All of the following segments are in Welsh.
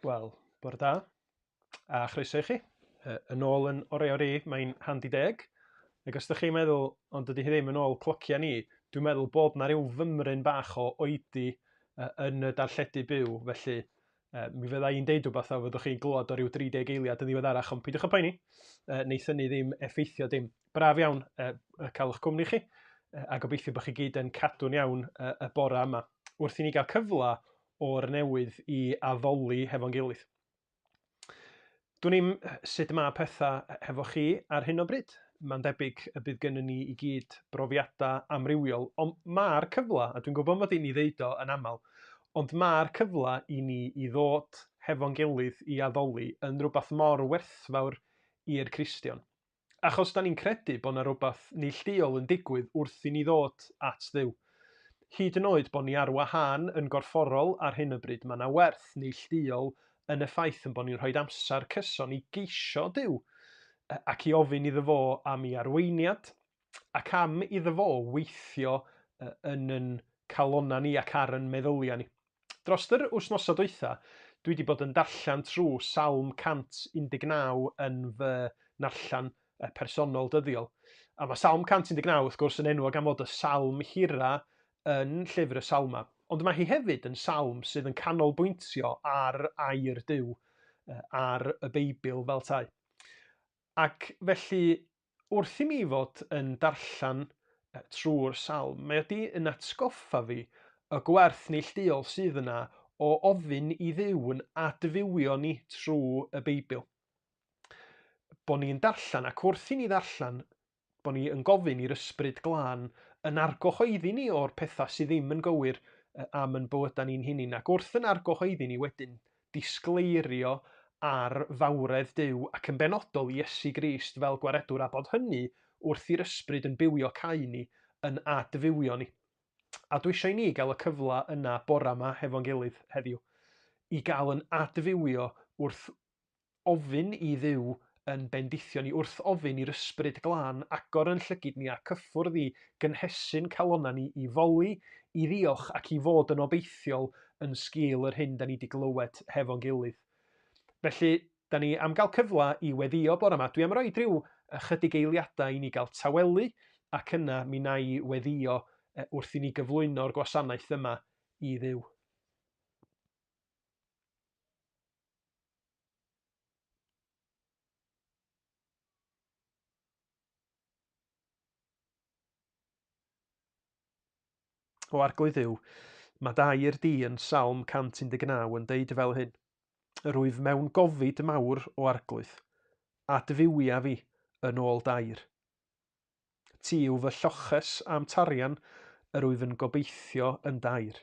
Wel, bore da, a chroeso i chi. Yn ôl yn oriawr i, mae'n handi deg. Ac os ydych chi'n meddwl, ond dydy hi ddim yn ôl clociau ni, dwi'n meddwl bod na ryw fymryn bach o oedi yn y darlledu byw, felly mi fydda i'n deud rhywbeth a fyddwch chi'n glywed o ryw 30 eiliad yn ddiweddarach, ond peidiwch â poeni, wneith hynny ddim effeithio dim. Braf iawn cael eich cwmni chi, a gobeithio bod chi gyd yn cadw'n iawn y bore yma. Wrth i ni gael cyfle o'r newydd i addoli hefo'n gilydd. Dwn i'm sut mae pethau hefo chi ar hyn o bryd. Mae'n debyg y bydd gynnon ni i gyd brofiadau amrywiol, ond mae'r cyfle, a dwi'n gwybod mod i'n ei ddeud o yn aml, ond mae'r cyfle i ni i ddod hefo'n gilydd i addoli yn rhywbeth mor werthfawr i'r Cristion. Achos da ni'n credu bod 'na rywbeth neillduol yn digwydd wrth i ni ddod at Dduw. Hyd yn oed bod ni ar wahân yn gorfforol ar hyn o bryd, mae 'na werth neillduol yn y ffaith yn bod ni'n rhoi amser cyson i geisio Duw ac i ofyn iddo fo am ei arweiniad ac am iddo fo weithio yn yn calonnau ni ac ar yn meddyliau ni. Dros yr wythnosau dwytha, dwi wedi bod yn darllen trwy Salm 119 yn fy narllen personol dyddiol. A mae Salm 119, wrth gwrs, yn enwog am fod y salm hira yn llyfr y Salmau. Ond mae hi hefyd yn salm sydd yn canolbwyntio ar air Duw, ar y Beibl fel tai. Ac felly, Wrth i mi fod yn darllen trwy'r salm, mae o 'di yn atgoffa fi y gwerth neillduol sydd yna o ofyn i Dduw yn adfywio ni trwy y Beibl. Bo ni'n darllen, ac wrth i ni ddarllen, bo ni yn gofyn i'r Ysbryd Glân yn argyhoeddi ni o'r pethau sydd ddim yn gywir am yn bywydau ni'n hunain, ac wrth yn argyhoeddi ni wedyn, disgleirio ar fawredd Duw ac yn benodol Iesu Grist fel Gwaredwr a bod hynny wrth i'r Ysbryd yn bywiocáu ni, yn adfywio ni. A dwi eisiau i ni gael y cyfle yna bora 'ma hefo'n gilydd heddiw, i gael yn adfywio wrth ofyn i Dduw yn bendithio ni, wrth ofyn i'r Ysbryd Glân agor yn llygid ni a cyffwrdd i gynhesu'n calonnau ni i foli, i ddiolch ac i fod yn obeithiol yn sgil yr hyn da ni 'di glywed hefo'n gilydd. Felly, da ni am gael cyfle i weddïo bore 'ma. Dwi am roid rhyw ychydig eiliadau i ni gael tawelu ac yna mi wna i weddïo wrth i ni gyflwyno'r gwasanaeth yma i Dduw. O Arglwydd Dduw, mae dair di yn Salm 119 yn deud fel hyn, Yr wyf mewn gofid mawr, o Arglwydd, adfywia fi yn ôl dair. Ti yw fy lloches a'm tarian, yr wyf yn gobeithio yn dair.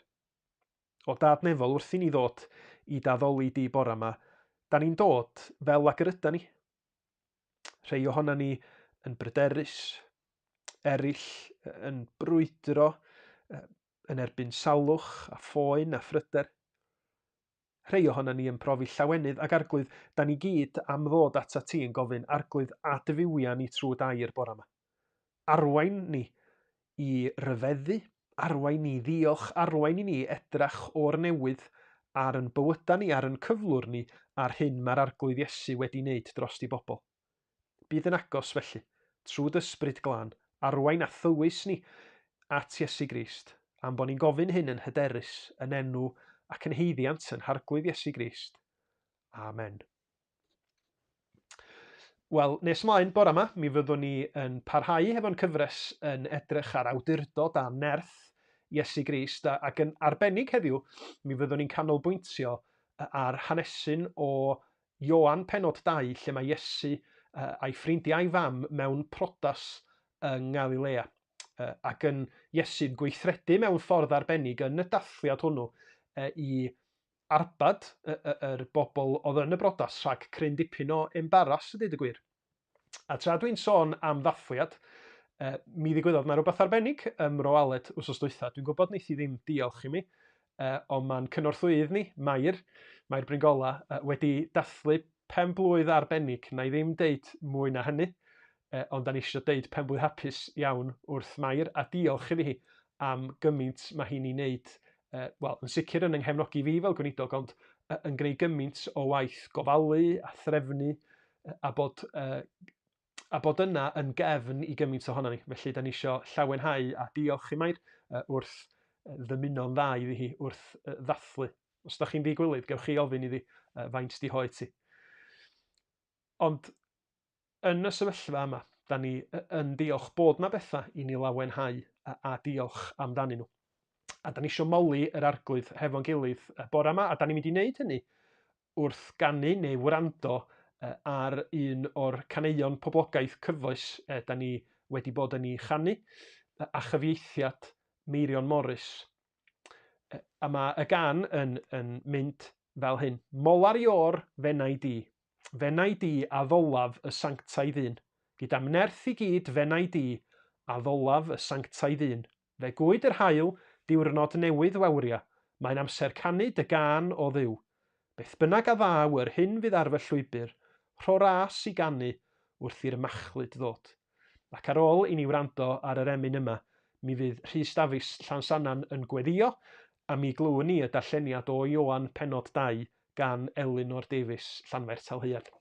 O Dad Nefol, wrth i ni ddod i d'addoli di bora 'ma, 'da ni'n dod fel ag yr yda ni. Rhei ohona ni yn bryderus, eraill yn brwydro yn erbyn salwch a phoen a phryder. Rhei ohona ni yn profi llawenydd ac Arglwydd, 'da ni gyd am ddod atat ti yn gofyn, Arglwydd, adfywia ni trwy d'air bora 'ma. Arwain ni i ryfeddu, arwain ni i ddiolch, arwain i ni edrach o'r newydd ar yn bywyda ni, ar yn cyflwr ni, a'r hyn mae'r Arglwydd Iesu wedi wneud drost i bobl. Bydd yn agos, felly, trwy d'Ysbryd Glân, arwain a thywys ni at Iesu Grist, am bo ni'n gofyn hyn yn hyderus, yn enw ac yn haeddiant yn Harglwydd Iesu Grist. Amen. Wel, nes mlaen bore yma, mi fyddwn ni yn parhau hefo'n cyfres yn edrych ar awdurdod a nerth Iesu Grist, ac yn arbennig heddiw, mi fyddwn ni'n canolbwyntio ar hanesyn o Ioan pennod 2, lle mae Iesu a'i ffrindiau a'i fam mewn prodas yng Ngalilea, ac yn Iesu'n gweithredu mewn ffordd arbennig yn y dathliad hwnnw i arbed yr bobl oedd yn y brodas rhag cryn dipyn o embaras, a dweud y gwir. A tra dwi'n sôn am ddathliad, mi ddigwyddodd na rhywbeth arbennig ym Mro Aled wsos dwytha. Dwi'n gwybod wneith hi ddim diolch i mi, ond mae'n cynorthwyydd ni, Mair, Mair Bryngola, wedi dathlu pen blwydd arbennig. Na i ddim deud mwy na hynny, ond da ni eisiau deud pen blwydd hapus iawn wrth Mair a diolch iddi hi am gymaint mae hi'n ei wneud, wel, yn sicr yn 'y nghefnogi fi fel gweinidog, ond yn gwneud gymaint o waith gofalu a threfnu a bod, a bod yna yn gefn i gymaint ohono ni. Felly, da ni eisiau llawenhau a diolch i Mair wrth ddymuno'n dda iddi hi wrth ddathlu. Os da chi'n ddigwilydd, gewch chi ofyn iddi faint di hoed ti. Ond yn y sefyllfa yma, da ni yn diolch bod 'na bethau i ni lawenhau a, a diolch amdanyn nhw. A da ni eisiau moli yr arglwydd hefo'n gilydd y bore yma, a da ni'n mynd i wneud hynny wrth ganu neu wrando ar un o'r caneuon poblogaidd cyfoes da ni wedi bod yn ei chanu, a chyfieithiad Meirion Morris. A mae y gan yn, yn mynd fel hyn. Molar Iôr, fenai di. Fenai di a ddolaf y sanctaidd un. Gyda'm nerth i gyd, fenai di a ddolaf y sanctaidd un. Fe gwyd yr haul, diwrnod newydd wawria, mae'n amser canu dy gân, o Dduw. Beth bynnag a ddaw, yr hyn fydd ar fy llwybr, rho ras i ganu wrth i'r machlud ddod. Ac ar ôl i ni wrando ar yr emyn yma, mi fydd Rhys Dafis Llansannan yn gweddïo, a mi glywwn ni y darlleniad o Ioan pennod 2 gan Elinor Davies, Llanfair Talhaearn.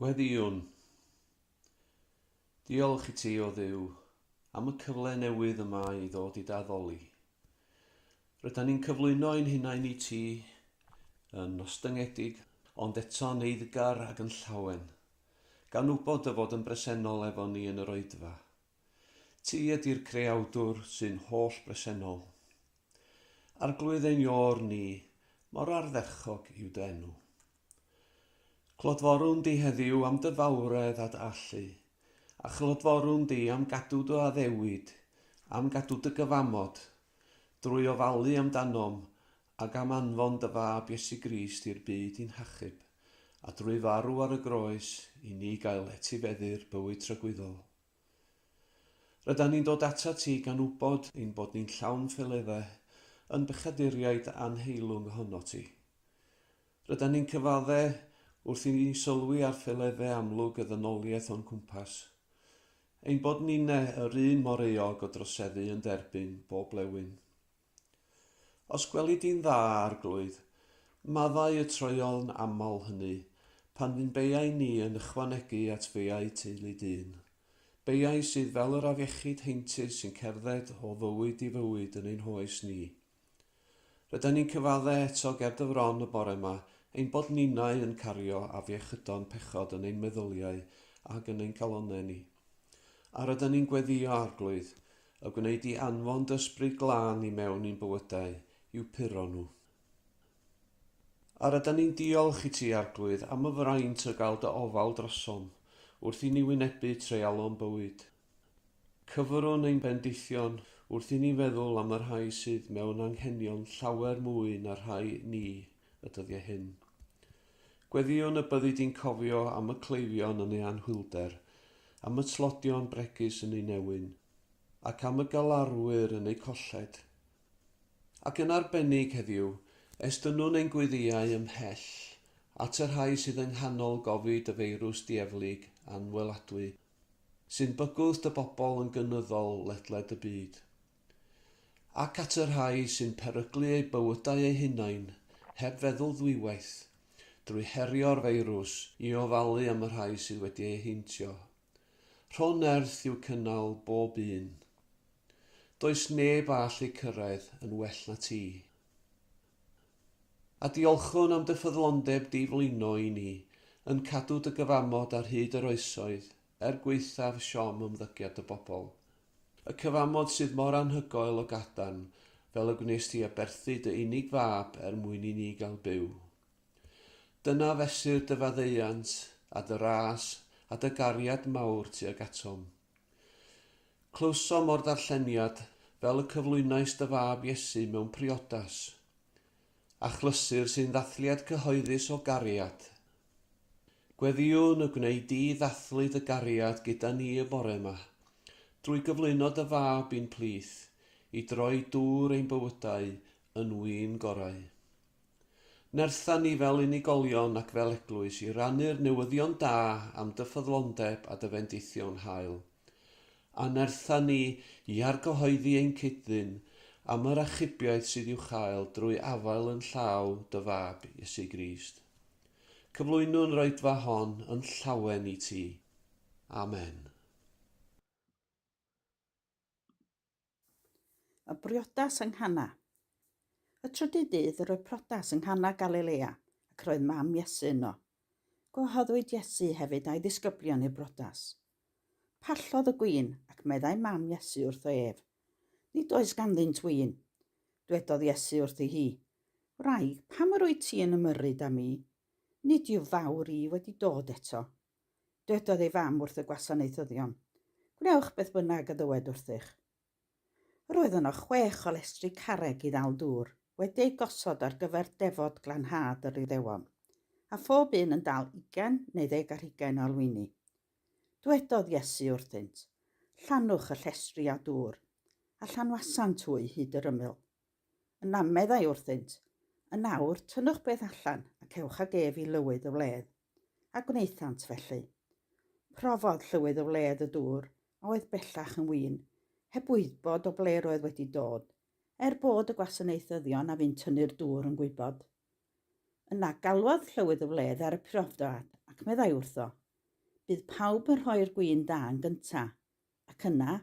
Gweddïwn. Diolch i ti, O Dduw, am y cyfle newydd yma i ddod i d'addoli. Rydan ni'n cyflwyno ein hunain i ti yn ostyngedig, ond eto'n eiddgar ac yn llawen. gan wybod dy fod yn bresennol efo ni yn yr oedfa. Ti ydy'r Creawdwr sy'n holl bresennol. Arglwydd ein Iôr ni, mor ardderchog yw dy enw. Clodforwn di heddiw am dy fawredd a dy allu, a chlodforwn di am gadw dy addewid, am gadw dy gyfamod, drwy ofalu amdanom ac am anfon dy Fab Iesu Grist i'r byd i'n hachub, a drwy farw ar y groes i ni gael etifeddu'r bywyd tragwyddol. Rydan ni'n dod atat ti gan wybod ein bod ni'n llawn ffaeleddau, yn bechaduriaid anheilwng ohonot ti. Rydan ni'n cyfadde wrth i ni sylwi ar ffaeleddau amlwg y ddynoliaeth o'n cwmpas, ein bod ninne yr un mor euog o droseddu yn derbyn bob blewyn. Os gweli di'n dda, Arglwydd, maddau y troeon aml hynny, pan fu'n beiau ni yn ychwanegu at feiau teulu dyn, beiau sydd fel yr afiechyd heintus sy'n cerdded o fywyd i fywyd yn ein hoes ni. Rydan ni'n cyfadde eto ger dy fron y bore 'ma ein bod ninnau yn cario afiechydon pechod yn ein meddyliau ac yn ein calonnau ni. A rydan ni'n gweddïo, Arglwydd, y gwnei di anfon dy Ysbryd Glân i mewn i'n bywydau i'w puro nhw. A rydan ni'n diolch i ti, Arglwydd, am y fraint o gael dy ofal drosom wrth i ni wynebu treialon bywyd. Cyfrwn ein bendithion wrth i ni feddwl am y rhai sydd mewn anghenion llawer mwy na'r rhai ni y dyddiau hyn. Gweddïwn y byddi di'n cofio am y cleifion yn eu anhwylder, am y tlodion bregus yn eu newyn, ac am y galarwyr yn eu colled. Ac yn arbennig heddiw, estynnwn ein gweddïau ymhell at y rhai sydd yng nghanol gofid y feirws dieflig anweladwy sy'n bygwth dy bobl yn gynyddol ledled y byd, ac at y rhai sy'n peryglu eu bywydau eu hunain heb feddwl ddwywaith, drwy herio'r feirws i ofalu am y rhai sydd wedi eu heintio. Rho nerth i'w cynnal bob un. Does neb all eu cyrraedd yn well na ti. A diolchwn am dy ffyddlondeb di-flino i ni, yn cadw dy gyfamod ar hyd yr oesoedd, er gwaethaf siom ymddygiad y bobl. Y cyfamod sydd mor anhygoel o gadarn, fel y gwnes ti aberthu dy unig fab er mwyn i ni gael byw. Dyna fesur dy faddeuant, a dy ras, a dy gariad mawr tuag atom. Clywsom o'r darlleniad fel y cyflwynais dy fab Iesu mewn priodas, achlysur sy'n ddathliad cyhoeddus o gariad. Gweddïwn y gwnei di ddathlu dy gariad gyda ni y bore 'ma, drwy gyflwyno dy Fab i'n plith, i droi dŵr ein bywydau yn win gorau. Nertha ni fel unigolion ac fel eglwys i rannu'r newyddion da am dy ffyddlondeb a dy fendithion hael. A nertha ni i argyhoeddi ein cyd-ddyn am yr achubiaeth sydd i'w chael drwy afael yn llaw dy Fab, Iesu Grist. Cyflwynwn yr oedfa hon yn llawen i ti. Amen. Y briodas yng Nghana. Y trydydd dydd yr oedd priodas yng Nghana Galilea, ac roedd mam Iesu yno. Gwahoddwyd Iesu hefyd a'i ddisgyblion i'r briodas. Pallodd y gwin, ac meddai mam Iesu wrtho ef, Nid oes ganddynt win. Dwedodd Iesu wrthi hi, Wraig, pam yr wyt ti yn ymyrryd â mi? Nid yw fawr i wedi dod eto. Dwedodd ei fam wrth y gwasanaethyddion, Gwnewch beth bynnag a ddywed wrthych. Yr oedd yno chwech o lestri carreg i ddal dŵr, wedi eu gosod ar gyfer defod glanhad yr Iddewon, a phob un yn dal ugain neu ddeg ar hugain o alwyni. Dwedodd Iesu wrthynt, Llanwch y llestri â dŵr, a llanwasant hwy hyd yr ymyl. Yna meddai wrthynt, Yn awr, tynnwch beth allan, ac ewch ag ef i lywydd y wledd. A gwnaethant felly. Profodd llywydd y wledd y dŵr, a oedd bellach yn win, heb wybod o ble roedd wedi dod, er bod y gwasanaethyddion a fu'n tynnu'r dŵr yn gwybod. Yna galwodd llywydd y wledd ar y priodfab, ac meddai wrtho, Bydd pawb yn rhoi'r gwin da yn gyntaf, Ac yna,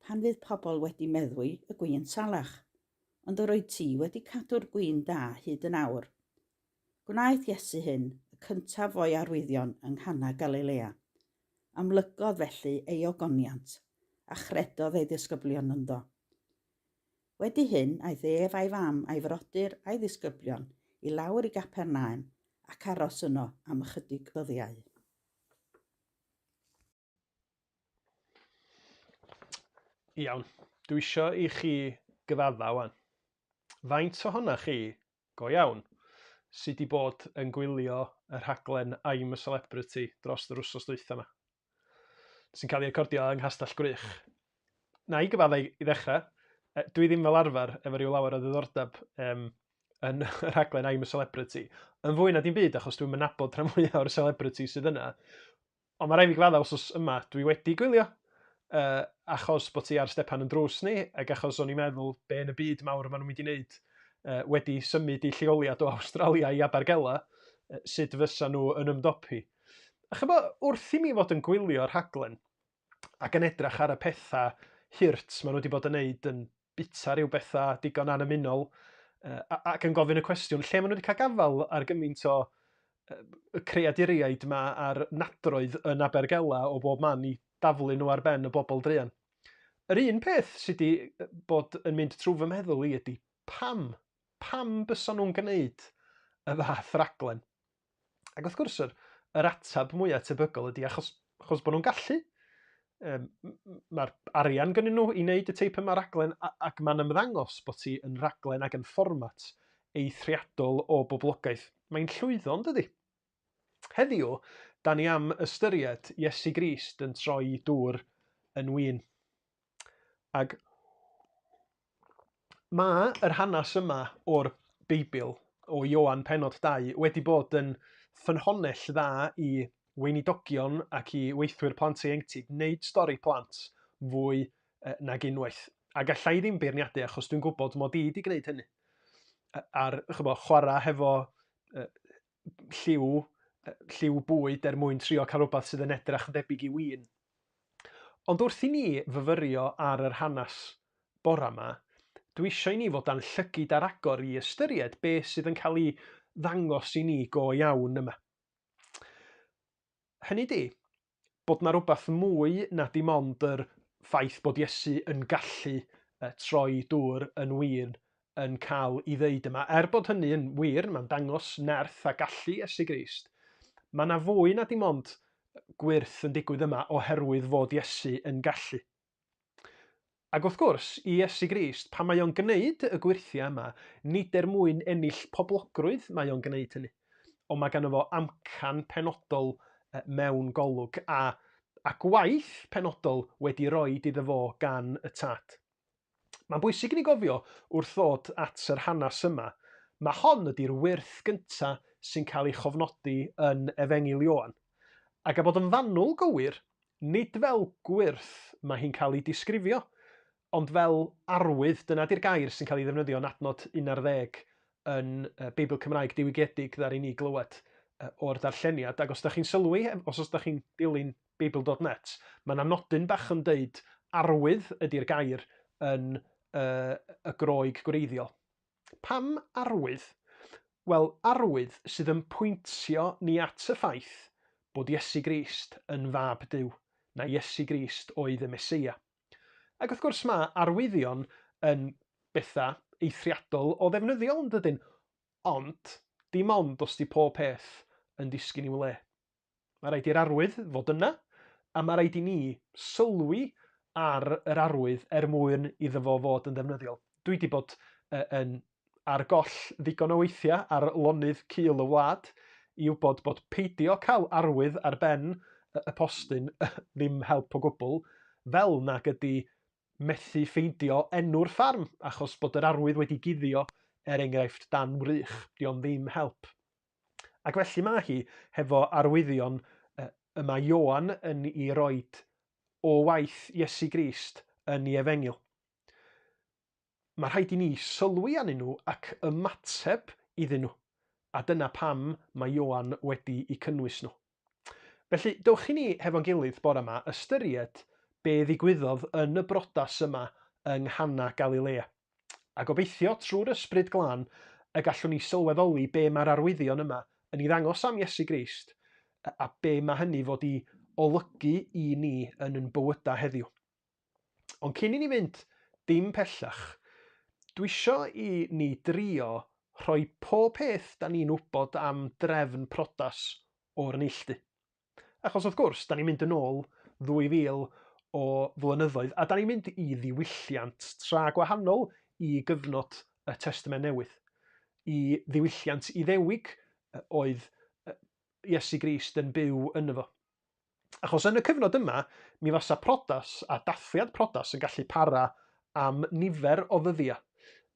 pan fydd pobl wedi meddwi y gwin salach, ond yr wyt ti wedi cadw'r gwin da hyd yn awr. Gwnaeth Iesu hyn, y cyntaf o'i arwyddion yng Nghana Galilea. Amlygodd felly ei ogoniant, a chredodd ei ddisgyblion ynddo. Wedi hyn, aeth ef a'i fam, a'i frodyr, a'i ddisgyblion, i lawr i Gapernaum, ac aros yno am ychydig ddyddiau. Iawn, dwi isio i chi gyfadda wan. Faint ohona chi, go iawn, sy 'di bod yn gwylio y rhaglen I'm a Celebrity dros yr wsos dwytha 'ma? Sy'n cael ei recordio yng Nghastell Gwrych. Na i gyfadda i, i ddechrau, dwi ddim fel arfer efo rhyw lawer o ddiddordeb um, yn y rhaglen I'm a Celebrity. Yn fwy na dim byd, achos dwi'n mynabod rhan fwyaf o'r celebrity sydd yna. Ond mae rhaid fi gyfadda, wsos yma, dwi wedi gwylio. Achos bod ti ar stepan yn drws ni, ac achos o'n i'n meddwl be yn y byd mawr maen nhw'n mynd i wneud wedi symud i lleoliad o Awstralia i Abergela, sut fysa nhw yn ymdopi. A chybo, wrth i mi fod yn gwylio'r rhaglen ac yn edrych ar y pethau hurt maen nhw wedi bod yn neud yn bita rhyw bethau digon annymunol ac yn gofyn y cwestiwn lle maen nhw wedi cael gafael ar gymaint o y creaduriaid ma a'r nadroedd yn Abergela o bob man i daflu nhw ar ben y bobl druan. Yr un peth sydd wedi bod yn mynd trwy fy meddwl i ydy pam? Pam bysa nhw'n gwneud y fath raglen? Ac wrth gwrs, yr, yr ateb mwyaf tebygol ydy achos, achos bod nhw'n gallu. Um, Mae'r arian gynnyn nhw i wneud y teip yma raglen ac mae'n ymddangos bod ti yn raglen ac yn fformat eithriadol o boblogaeth. Mae'n llwyddo, yn dydy? Heddiw, da ni am ystyried Iesu Grist yn troi dŵr yn win. Ac mae yr hanes yma o'r Beibl, o Ioan pennod 2, wedi bod yn ffynhonnell dda i weinidogion ac i weithwyr plant ieuenctid wneud stori plant fwy nag unwaith. A galla i ddim beirniadu achos dwi'n gwybod mod i wedi gwneud hynny. Ar ch'bo, chwarae hefo lliw, lliw bwyd er mwyn trio cael rhywbeth sydd yn edrych yn debyg i win. Ond wrth i ni fyfyrio ar yr hanes bora 'ma, dwi eisiau i ni fod â'n llygid ar agor i ystyried be sydd yn cael ei ddangos i ni go iawn yma. Hynny di, bod 'na rywbeth mwy na dim ond yr ffaith bod Iesu yn gallu troi dŵr yn win yn cael ei ddeud yma. Er bod hynny yn wir, mae'n dangos nerth a gallu Iesu Grist, mae 'na fwy na dim ond gwyrth yn digwydd yma oherwydd fod Iesu yn gallu. Ac wrth gwrs, i Iesu Grist, pan mae o'n gwneud y gwyrthiau yma, nid er mwyn ennill poblogrwydd mae o'n gwneud hynny, ond mae ganddo fo amcan penodol mewn golwg, a, a gwaith penodol wedi roed iddo fo gan y Tad. Mae'n bwysig i ni gofio wrth ddod at yr hanes yma, mae hon ydy'r wyrth gynta sy'n cael ei chofnodi yn Efengyl Ioan. Ac a bod yn fanwl gywir, nid fel gwyrth mae hi'n cael ei disgrifio, ond fel arwydd, dyna di'r gair sy'n cael ei ddefnyddio yn adnod 11 yn Beibl Cymraeg diwygiedig ddaru ni glywed o'r darlleniad. Ac os da chi'n sylwi, os os da chi'n dilyn Beibl.net, mae 'na nodyn bach yn deud arwydd ydy'r gair yn y Groeg gwreiddiol. Pam arwydd? Wel, arwydd sydd yn pwyntio ni at y ffaith bod Iesu Grist yn fab Duw, na Iesu Grist oedd y Meseia. Ac wrth gwrs mae arwyddion yn bethau eithriadol o ddefnyddiol yn dydyn? Ond, dim ond os 'di pob peth yn disgyn i'w le. Mae rhaid i'r arwydd fod yna, a mae rhaid i ni sylwi ar yr arwydd er mwyn iddo fo fod yn ddefnyddiol. Dwi wedi bod yn ar goll ddigon o weithiau ar lonydd cul y wlad i wybod bod peidio cael arwydd ar ben y postyn ddim help o gwbl, fel nag ydy methu ffeindio enw'r ffarm achos bod yr arwydd wedi guddio, er enghraifft, dan wrych. Dio'm ddim help. Ac felly mae hi hefo arwyddion y mae Ioan yn ei roid o waith Iesu Grist yn ei efengyl. Mae rhaid i ni sylwi arnyn nhw ac ymateb iddyn nhw, a dyna pam mae Ioan wedi eu cynnwys nhw. Felly, dewch i ni hefo'n gilydd bore yma ystyried be ddigwyddodd yn y brodas yma yng Nghana Galilea. A gobeithio, trwy'r Ysbryd Glân, y gallwn ni sylweddoli be mae'r arwyddion yma yn ei ddangos am Iesu Grist, a be mae hynny fod i olygu i ni yn yn bywydau heddiw. Ond cyn i ni fynd dim pellach, dwi isio i ni drio rhoi pob peth da ni'n wybod am drefn prodas o'r neilltu. Achos wrth gwrs, da ni'n mynd yn ôl ddwy fil o flynyddoedd, a da ni'n mynd i ddiwylliant tra gwahanol i gyfnod y Testament Newydd. I ddiwylliant Iddewig oedd Iesu Grist yn byw yno fo. Achos yn y cyfnod yma, mi fasa prodas a dathliad prodas yn gallu para am nifer o ddyddiau.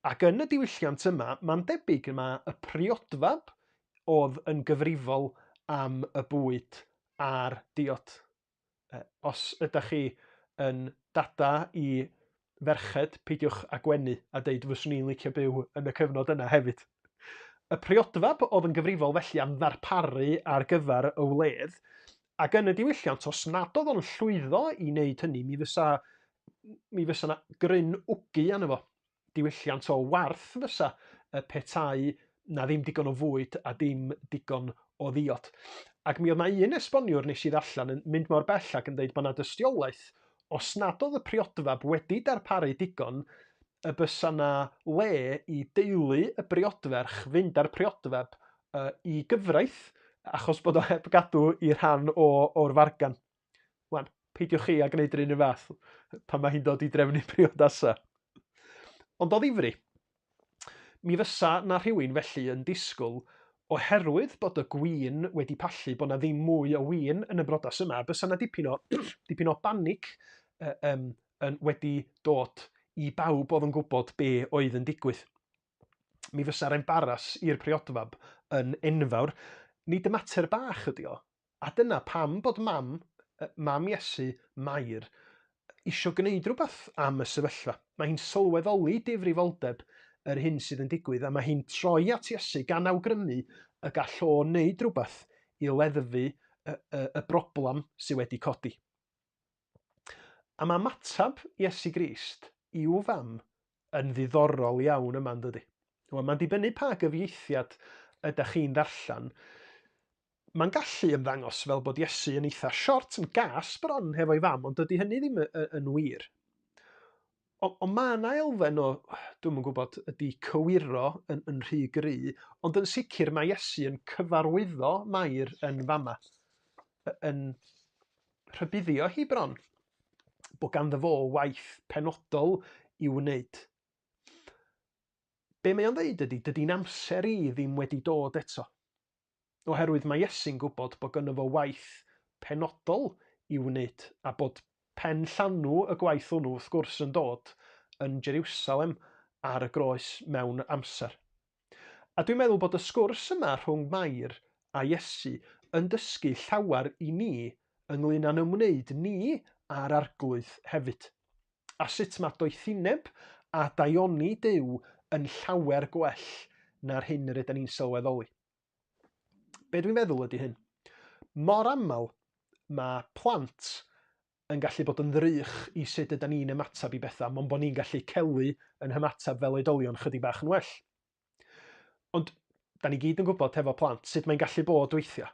Ac yn y diwylliant yma, mae'n debyg mae y priodfab oedd yn gyfrifol am y bwyd a'r diod. Os ydych chi yn dada i ferched, peidiwch â gwenu a deud fyswn i'n licio byw yn y cyfnod yna hefyd. Y priodfab oedd yn gyfrifol felly am ddarparu ar gyfer y wledd, ac yn y diwylliant, os nad oedd o'n llwyddo i wneud hynny, mi fysa, mi fysa 'na gryn wgu arno fo. Diwylliant o warth fysa petai 'na ddim digon o fwyd a dim digon o ddiod. Ac mi oedd 'na un esboniwr nes i ddarllen yn mynd mor bell ac yn dweud bod 'na dystiolaeth os nad oedd y priodfab wedi darparu digon y bysa 'na le i deulu y briodferch fynd â'r priodfab i gyfraith achos bod o heb gadw i rhan o o'r fargan. Wan, peidiwch chi a gwneud yr un fath pan mae hi'n dod i drefnu priodasau. Ond o ddifri, mi fysa na rhywun felly yn disgwyl oherwydd bod y gwin wedi pallu, bod na ddim mwy o win yn y brodas yma, bysa na dipyn o, dipyn o banic uh, um, yn wedi dod i bawb oedd yn gwybod be oedd yn digwydd. Mi fysa'r embaras i'r priodfab yn enfawr. Nid y mater bach ydi o, A dyna pam bod mam, mam Iesu, Mair, isio gwneud rhywbeth am y sefyllfa. Mae hi'n sylweddoli difrifoldeb yr hyn sydd yn digwydd a mae hi'n troi at Iesu gan awgrymu y gall o wneud rhywbeth i leddfu y, y, y broblem sydd wedi codi. A mae ymateb Iesu Grist i'w fam yn ddiddorol iawn yma, yn dydy? Wel, mae'n dibynnu pa gyfieithiad ydych chi'n ddarllen. Mae'n gallu ymddangos fel bod Iesu yn eitha siort, yn gas bron hefo'i fam, ond dydy hynny ddim yn wir. Ond on mae yna elfen o, dwi'm yn gwybod, ydy cywiro yn, yn rhy gry, ond yn sicr mae Iesu yn cyfarwyddo Mair yn fama, yn rhybuddio hi bron, bod ganddo fo waith penodol i'w wneud. Be mae o'n ddeud ydy, dydy'n amser i ddim wedi dod eto. Oherwydd mae Iesu'n gwybod bod gynno fo waith penodol i'w wneud a bod pen llanw y gwaith hwnnw wrth gwrs yn dod yn Jeriwsalem ar y groes mewn amser. A dwi'n meddwl bod y sgwrs yma rhwng Mair a Iesu yn dysgu llawer i ni ynglŷn â'n ymwneud ni â'r Arglwydd hefyd. A sut mae doethineb a daioni Duw yn llawer gwell na'r hyn yr ydyn ni'n sylweddoli. Be dwi'n feddwl ydy hyn. Mor aml mae plant yn gallu bod yn ddrych i sut ydy ni'n ymateb i bethau, mond bod ni'n gallu celu yn hymateb fel oedolion chydig bach yn well. Ond da ni gyd yn gwybod hefo plant sut mae'n gallu bod weithiau.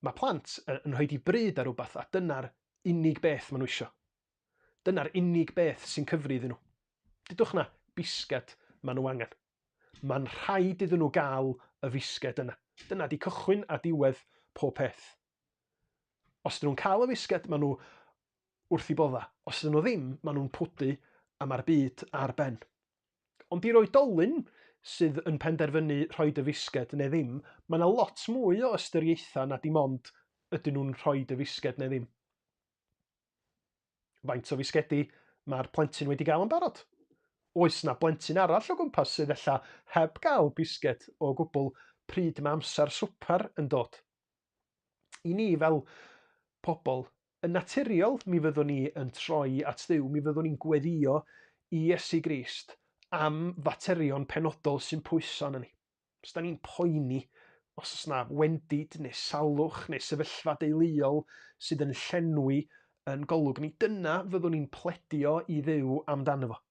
Mae plant yn rhoi di bryd ar rhywbeth a dyna'r unig beth maen nhw isio. Dyna'r unig beth sy'n cyfri iddyn nhw. Dudwch na, bisged maen nhw angen. Mae'n rhaid iddyn nhw gael y fisged yna. Dyna di cychwyn a diwedd pob peth. Os ydyn nhw'n cael y fisged, maen nhw wrth i bodda. Os ydyn nhw ddim, maen nhw'n pwdu a mae'r byd ar ben. Ond i'r oedolyn sydd yn penderfynu rhoi y fisged neu ddim, mae yna lot mwy o ystyriaethau na dim ond ydyn nhw'n rhoi y fisged neu ddim. Faint o fisgedi mae'r plentyn wedi gael yn barod? Oes na blentyn arall o gwmpas sydd ella heb gael bisged o gwbl pryd mae amser swper yn dod? I ni fel pobl, yn naturiol mi fyddwn ni yn troi at Dduw, mi fyddwn ni'n gweddio i Iesu Grist am faterion penodol sy'n pwyso arnon ni. Os da ni'n poeni, os oes na wendid neu salwch neu sefyllfa deuluol sydd yn llenwi yn golwg ni, dyna fyddwn ni'n pledio i Dduw amdano fo.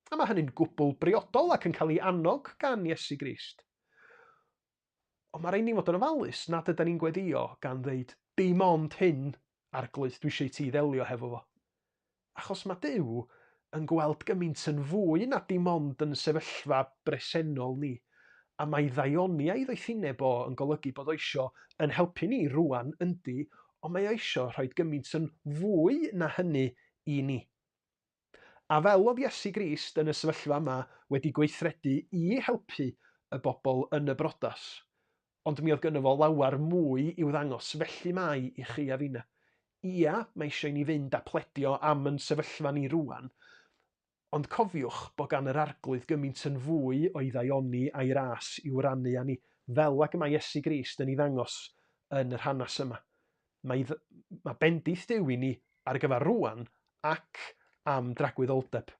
A mae hynny'n gwbl briodol ac yn cael ei annog gan Iesu Grist. Ond mae rhaid ni fod yn ofalus nad ydy ni'n gweddio gan ddeud dim ond hyn Arglwydd, dwi eisiau i ti ddelio hefo fo. Achos mae Duw yn gweld gymaint yn fwy na dim ond yn sefyllfa bresennol ni. A mae ddaioni a'i ddoethineb o yn golygu bod o isio yn helpu ni rwan, yndi, ond mae o isio rhoi gymaint yn fwy na hynny i ni. A fel oedd Iesu Grist yn y sefyllfa yma wedi gweithredu i helpu y bobl yn y brodas, ond mi oedd gynno fo lawer mwy i'w ddangos, felly mae i chi a finna. Ia, mae eisiau i ni fynd a pledio am yn sefyllfa ni rwan, ond cofiwch bod gan yr Arglwydd gymaint yn fwy o'i ddaioni a'i ras i'w rannu â ni, fel ag y mae Iesu Grist yn ei ddangos yn yr hanes yma. Mae, mae bendith Duw i ni ar gyfer rwan ac am dragwyddoldeb.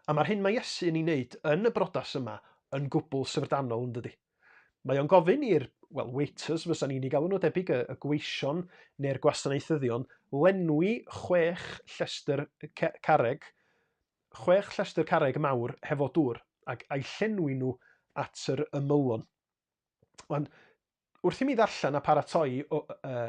A mae'r hyn mae Iesu yn ei wneud yn y brodas yma yn gwbl syfrdanol, yn dydy? Mae o'n gofyn i'r, wel, waiters fysa ni'n ei galw nhw debyg, y, y gweision neu'r gwasanaethyddion, lenwi chwech llestr carreg, chwech llestr carreg mawr hefo dŵr, ac a'i llenwi nhw at yr ymylon. Wan, wrth i mi ddarllen a paratoi o, uh,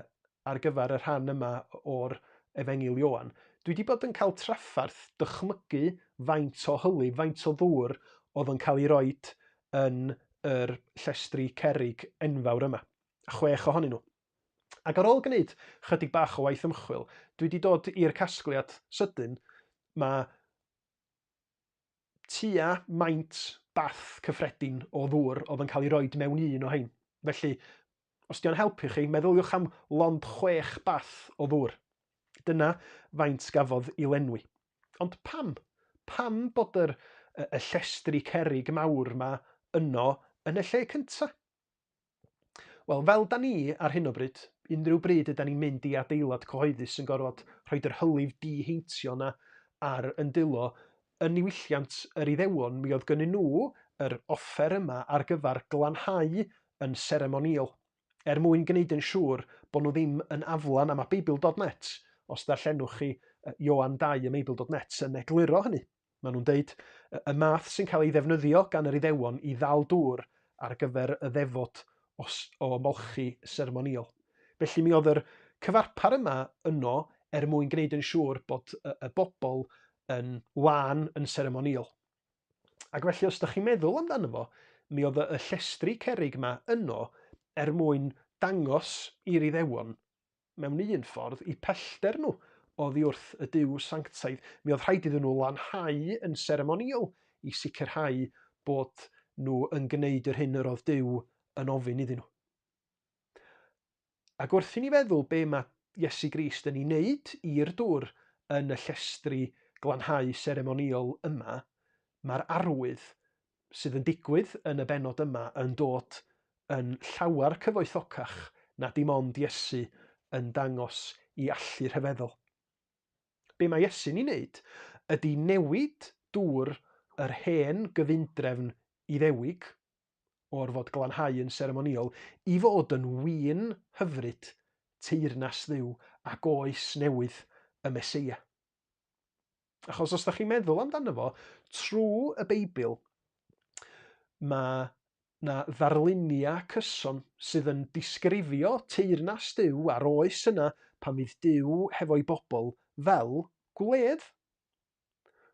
ar gyfer y rhan yma o'r Efengyl Ioan, dwi wedi bod yn cael trafferth dychmygu faint o hylif, faint o ddŵr oedd yn cael ei roed yn yr llestri cerrig enfawr yma. Chwech ohonyn nhw. Ac ar ôl gwneud chydig bach o waith ymchwil, dwi wedi dod i'r casgliad sydyn, mae tua maint bath cyffredin o ddŵr oedd yn cael ei roed mewn un o hein. Felly, os di o'n helpu chi, meddyliwch am lond chwech bath o ddŵr. Dyna faint gafodd i lenwi. Ond pam? Pam bod yr, y, y llestri cerrig mawr ma yno yn y lle cyntaf? Wel, fel da ni ar hyn o bryd, unrhyw bryd yda ni'n mynd i adeilad cyhoeddus yn gorfod rhoid yr hylif diheintio 'na ar yn dwylo, yn niwylliant yr Iddewon mi oedd gynnyn nhw yr offer yma ar gyfer glanhau yn seremonïol, er mwyn gwneud yn siŵr bod nhw ddim yn aflan, a mae Beibl dot net, os ddarllenwch chi Ioan 2 ym Meibl dot net, yn egluro hynny. Maen nhw'n deud, y math sy'n cael ei ddefnyddio gan yr Iddewon i ddal dŵr ar gyfer y ddefod o, o molchi sermonïol. Felly mi oedd yr cyfarpar yma yno er mwyn gwneud yn siŵr bod y, y bobl yn lân yn seremonïol. Ac felly os ydych chi'n meddwl amdano fo, mi oedd y llestri cerrig yma yno er mwyn dangos i'r Iddewon mewn un ffordd, eu pellter nhw oddi wrth y Duw sanctaidd. Mi oedd rhaid iddyn nhw lanhau yn seremonïol i sicrhau bod nhw yn gwneud yr hyn yr oedd Duw yn ofyn iddyn nhw. Ac wrth i ni feddwl be mae Iesu Grist yn ei wneud i'r dŵr yn y llestri glanhau seremonïol yma, mae'r arwydd sydd yn digwydd yn y bennod yma yn dod yn llawer cyfoethocach na dim ond Iesu yn dangos i allu rhyfeddol. Be mae Iesu'n ei wneud ydy newid dŵr yr hen gyfundrefn Iddewig, o'r fod glanhau yn seremonïol, i fod yn win hyfryd teyrnas Dduw ac oes newydd y Meseia. Achos os da chi'n meddwl amdano fo, trwy y Beibl, mae na ddarluniau cyson sydd yn disgrifio teyrnas Duw a'r oes yna pan fydd Duw hefo'i bobl fel gwledd.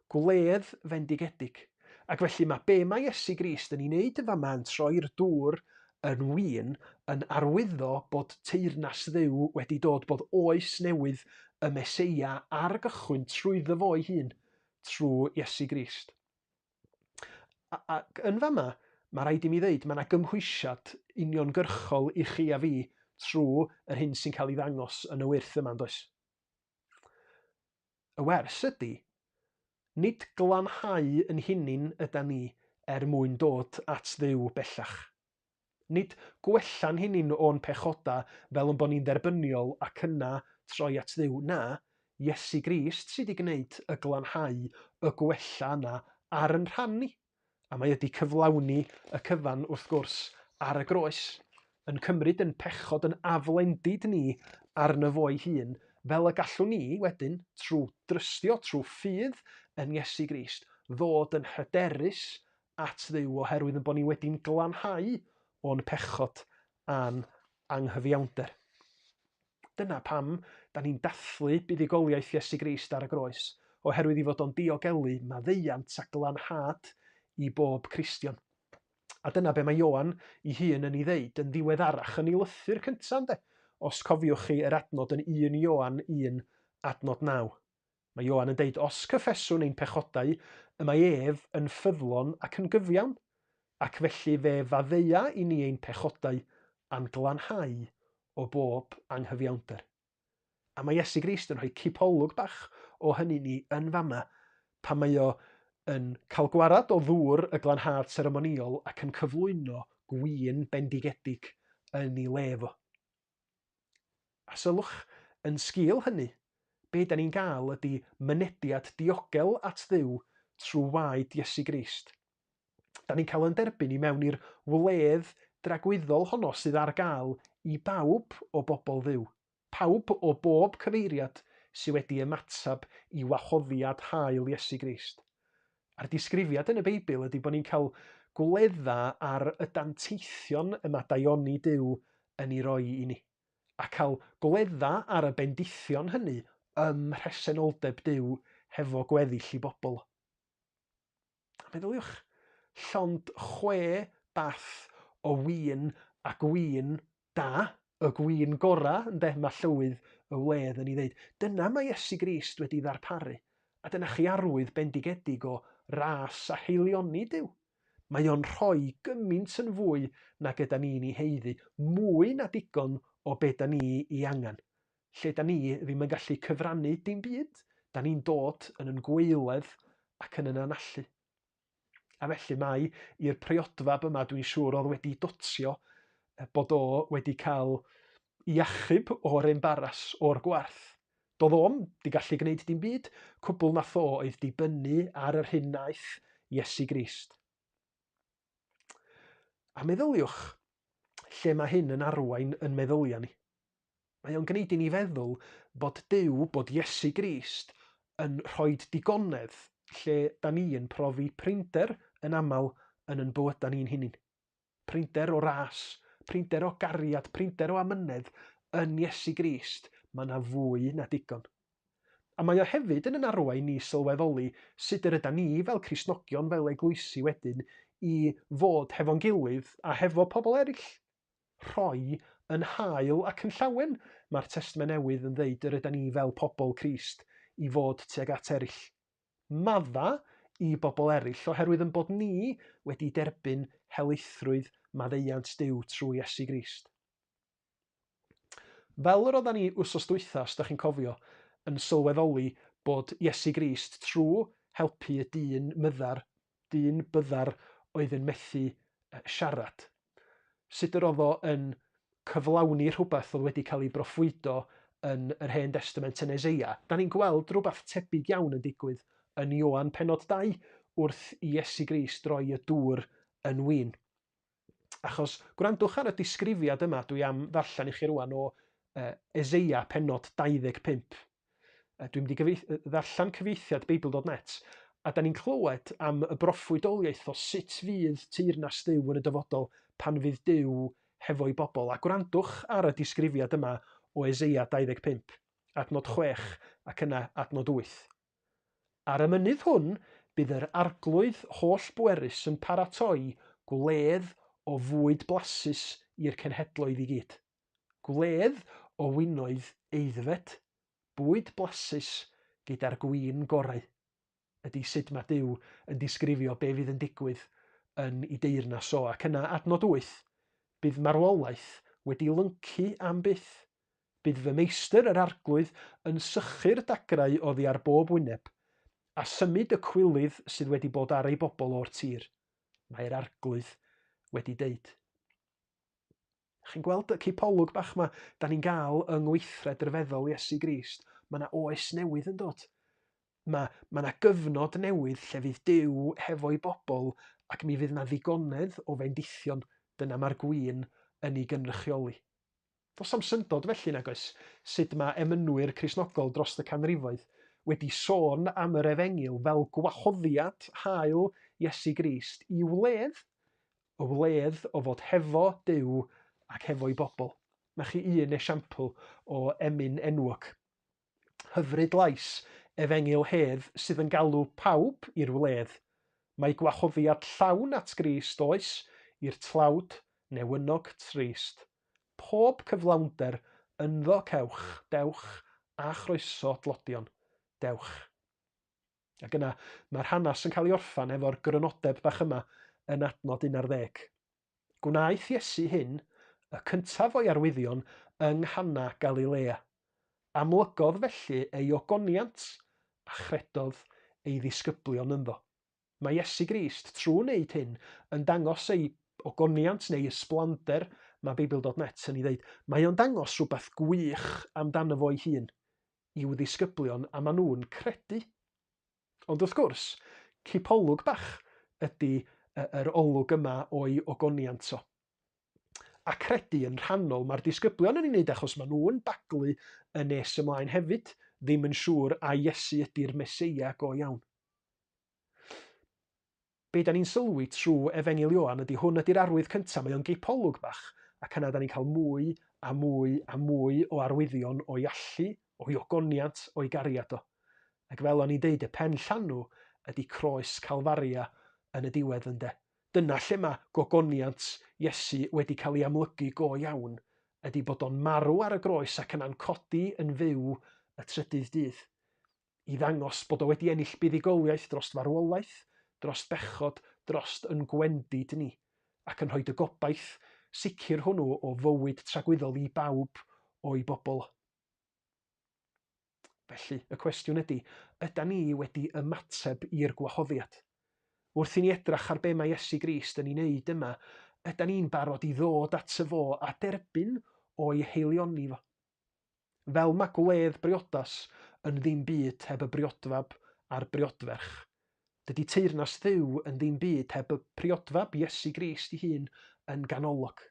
Gwledd fendigedig. Ac felly mae be mae Iesu Grist yn ei wneud yn fama yn troi'r dŵr yn win yn arwyddo bod teyrnas Dduw wedi dod, bod oes newydd y Meseia ar gychwyn trwyddo fo'i hun, trwy Iesu Grist. Ac yn fama, mae rhaid i mi ddeud, mae yna gymhwysiad uniongyrchol i chi a fi trwy yr hyn sy'n cael ei ddangos yn y wyrth yma, yn does? Y wers ydy, nid glanhau yn hunin ydan ni er mwyn dod at Dduw bellach. Nid gwella'n hunin o'n pechodau fel yn bod ni'n dderbyniol ac yna troi at Dduw. Na, Iesu Grist sydd wedi gwneud y glanhau, y gwella yna ar yn rhan ni. A mae wedi cyflawni y cyfan, wrth gwrs, ar y groes, yn cymryd yn pechod yn aflendid ni arno fo'i hun, fel y gallwn ni, wedyn, trwy drystio, trwy ffydd yn Iesu Grist, ddod yn hyderus at Dduw oherwydd yn bod ni wedi'n glanhau o'n pechod a'n anghyfiawnder. Dyna pam da ni'n dathlu buddugoliaeth Iesu Grist ar y groes, oherwydd i fod o'n diogelu maddeuant a glanhad i bob Cristion. A dyna be mae Ioan i hun yn ei ddeud yn ddiweddarach yn ei lythyr cyntaf, ynde? Os cofiwch chi yr adnod yn 1 Ioan 1 adnod 9. Mae Ioan yn deud, os cyffeswn ein pechodau, y mae ef yn ffyddlon ac yn gyfiawn, ac felly fe faddeua i ni ein pechodau a'n glanhau o bob anghyfiawnder. A mae Iesu Grist yn rhoi cipolwg bach o hynny ni yn fama pan mae o yn cael gwarad o ddŵr y glanhad seremonïol ac yn cyflwyno gwin bendigedig yn ei le fo. A sylwch, yn sgil hynny, be da ni'n gael ydy mynediad diogel at Dduw trwy waed Iesu Grist. Da ni'n cael yn derbyn i mewn i'r wledd dragwyddol honno sydd ar gael i bawb o bobl Dduw, pawb o bob cyfeiriad sydd wedi ymateb i wahoddiad hael Iesu Grist. A'r disgrifiad yn y Beibl ydy bod ni'n cael gwledda ar y danteithion y mae daioni Duw yn ei roi i ni, a cael gwledda ar y bendithion hynny ym mhresenoldeb Duw hefo gweddill i bobl. A meddyliwch, llond chwe bath o win a gwin da, y gwin gorau, ynde, mae llywydd y wledd yn ei ddeud. Dyna mae Iesu Grist wedi ddarparu, a dyna chi arwydd bendigedig o ras a haelioni Duw. Mae o'n rhoi gymaint yn fwy nag yda ni'n ei haeddu, mwy na digon o be da ni ei angen. Lle da ni ddim yn gallu cyfrannu dim byd, da ni'n dod yn yn gwaeledd ac yn yn anallu. A felly mae i'r priodfab yma dwi'n siŵr oedd wedi dotio bod o wedi cael i achub o'r embaras o'r gwarth. Doedd o'm di gallu gwneud dim byd, cwbl nath o oedd dibynnu ar yr hyn naeth Iesu Grist. A meddyliwch lle mae hyn yn arwain yn meddyliau ni. Mae o'n gwneud i ni feddwl bod Duw, bod Iesu Grist, yn rhoi digonedd lle da ni yn profi prinder yn aml yn yn bywydau ni'n hunain. Prinder o ras, prinder o gariad, prinder o amynedd yn Iesu Grist, mae yna fwy na digon. A mae o hefyd yn yn arwain ni sylweddoli sut yr yda ni fel Cristnogion, fel eglwysi wedyn, i fod hefo'n gilydd a hefo pobl eraill. rhoi yn hael ac yn llawen, mae'r Testament Newydd yn ddeud yr ydan ni fel pobl Crist i fod tuag at eraill. Madda i bobl eraill oherwydd yn bod ni wedi derbyn helaethrwydd maddeuant Duw trwy Iesu Grist. Fel yr oeddan ni wsos dwytha, os da chi'n cofio, yn sylweddoli bod Iesu Grist trwy helpu y dyn myddar, dyn byddar oedd yn methu siarad. Sut yr oedd o yn cyflawni rhywbeth oedd wedi cael ei broffwydo yn yr Hen Destament yn Eseia. Da ni'n gweld rhywbeth tebyg iawn yn digwydd yn Ioan penod 2 wrth i Iesu Grist roi y dŵr yn win. Achos gwrandwch ar y disgrifiad yma dwi am ddarllen i chi rwan o Eseia penod 25. Dwi'n mynd i ddarllen cyfieithiad Beibl.net a da ni'n clywed am y broffwydoliaeth o sut fydd teyrnas Dduw yn y dyfodol pan fydd Duw hefo'i bobl. A gwrandwch ar y disgrifiad yma o Eseia 25, adnod 6 ac yna adnod 8. Ar y mynydd hwn bydd yr Arglwydd holl-bwerus yn paratoi gwledd o fwyd blasus i'r cenhedloedd i gyd. Gwledd o winoedd aeddfed, bwyd blasus gyda'r gwin gorau, ydy sut mae Duw yn disgrifio be fydd yn digwydd yn ei deyrnas o. Ac yna, adnod 8, bydd marwolaeth wedi lyncu am byth. Bydd fy meistr, yr Arglwydd, yn sychu'r dagrau oddi ar bob wyneb, a symud y cwilydd sydd wedi bod ar ei bobl o'r tir. Mae'r Arglwydd wedi deud. Chi'n gweld y cipolwg bach 'ma da ni'n gael yng ngweithred ryfeddol Iesu Grist? Mae yna oes newydd yn dod. Mae, mae yna gyfnod newydd lle fydd Duw hefo'i bobl ac mi fydd yna ddigonedd o fendithion. Dyna mae'r gwin yn ei gynrychioli. Does am syndod felly, nag oes, sut mae emynwyr Cristnogol dros y canrifoedd wedi sôn am yr Efengyl fel gwahoddiad hael Iesu Grist i wledd, y wledd o fod hefo Duw ac hefo'i bobl. Mae chi un esiampl o emyn enwog. Hyfryd lais efengyl hedd sydd yn galw pawb i'r wledd. Mae gwahoddiad llawn at Grist oes i'r tlawd, newynog, trist. Pob cyflawnder ynddo cewch, dewch, a chroeso dlodion, dewch. Ac yna, mae'r hanes yn cael ei orffen efo'r grynodeb bach yma yn adnod 11. Gwnaeth Iesu hyn, y cyntaf o'i arwyddion, yng Nghana Galilea. Amlygodd felly ei ogoniant a chredodd ei ddisgyblion ynddo. Mae Iesu Grist, trwy wneud hyn, yn dangos ei ogoniant neu ysblander, mae Beibl.net yn ei ddeud. Mae o'n dangos rhywbeth gwych amdano fo'i hun i'w ddisgyblion a maen nhw'n credu. Ond wrth gwrs, cipolwg bach ydy yr olwg yma o'i ogoniant o. A credu yn rhannol mae'r disgyblion yn ei wneud achos maen nhw'n baglu yn nes ymlaen hefyd, ddim yn siŵr a Iesu ydy'r Meseia go iawn. Be da ni'n sylwi trwy Efengyl Ioan ydy hwn ydy'r arwydd cyntaf, mae o'n gipolwg bach, ac yna da ni'n cael mwy a mwy a mwy o arwyddion o'i allu, o'i ogoniant, o'i gariad o. Ac fel o'n i'n deud, y pen llanw ydy croes Calfaria yn y diwedd ynde. Dyna lle mae gogoniant Iesu wedi cael ei amlygu go iawn, ydy bod o'n marw ar y groes ac yna'n codi yn fyw y trydydd dydd. i ddangos bod o wedi ennill buddugoliaeth dros farwolaeth, dros bechod, drost yn gwendid ni, ac yn rhoi y gobaith sicr hwnnw o fywyd tragwyddol i bawb o'i bobl. Felly, y cwestiwn ydy, yda ni wedi ymateb i'r gwahoddiad? Wrth i ni edrach ar be mae Iesu Grist yn ei wneud yma, yda ni'n barod i ddod at y fo a derbyn o'i haelioni fo? Fel mae gwledd briodas yn ddim byd heb y briodfab a'r briodferch, dydy teyrnas Dduw yn ddim byd heb y priodfab, Iesu Grist ei hun, yn ganolog.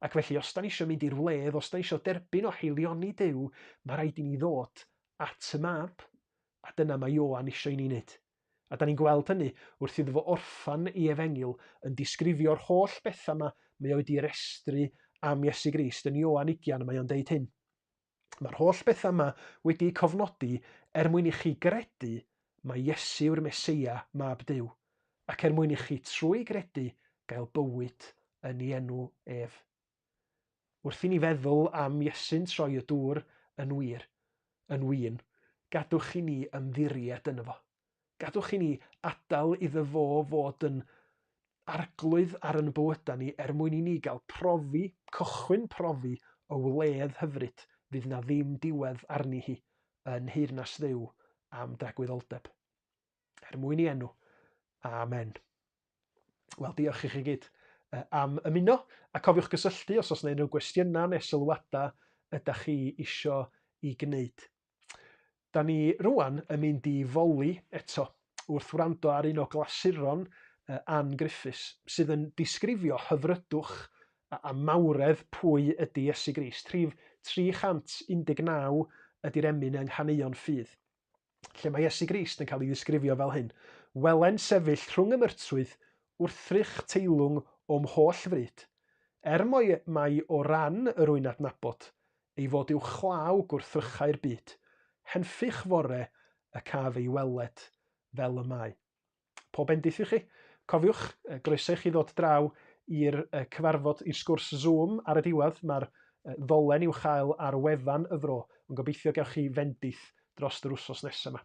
Ac felly, os da ni eisiau mynd i'r wledd, os da ni eisiau derbyn o haelioni Duw, mae rhaid i ni ddod at y mab. A dyna mae Ioan eisiau i ni wneud. A da ni'n gweld hynny wrth iddo fo orffan ei efengyl yn disgrifio'r holl bethau yma mae o wedi restru am Iesu Grist. Yn Ioan ugian mae o'n deud hyn. Mae'r holl bethau yma wedi eu cofnodi er mwyn i chi gredu mai Iesu yw'r Meseia, Mab Duw, ac er mwyn i chi trwy gredu gael bywyd yn ei enw ef. Wrth i ni feddwl am Iesu'n troi y dŵr yn wir, yn win, gadwch i ni ymddiried yno fo. Gadwch i ni adael iddo fo fod yn arglwydd ar yn bywydau ni er mwyn i ni gael profi, cychwyn profi y wledd hyfryd fydd na ddim diwedd arni hi yn nheyrnas Dduw am dragwyddoldeb. Er mwyn i enw. Amen. Wel, diolch i chi gyd am ymuno, a cofiwch gysylltu os oes yna unrhyw gwestiynau neu sylwadau ydych chi isio i gwneud. Da ni rwan yn mynd i foli eto wrth wrando ar un o glasuron Ann Griffiths sydd yn disgrifio hyfrydwch a mawredd pwy ydy Iesu Grist. Rhif 319 ydy'r emyn yng Nghaneuon Ffydd. lle mae Iesu Grist yn cael ei ddisgrifio fel hyn, Welen sefyll rhwng y myrtwydd, wrthrych teilwng o'm holl fryd, er moi mai o ran yr wy'n adnabod, ei fod uwchlaw gwrthrychau'r byd, henffych fore y caf ei weled fel y mae. Pob bendith i chi. Cofiwch, groeso i chi ddod draw i'r cyfarfod, i'r sgwrs Zoom ar y diwedd. Mae'r ddolen i'w chael ar wefan y fro. Ond gobeithio gewch chi fendith dros yr wsos nesaf yma.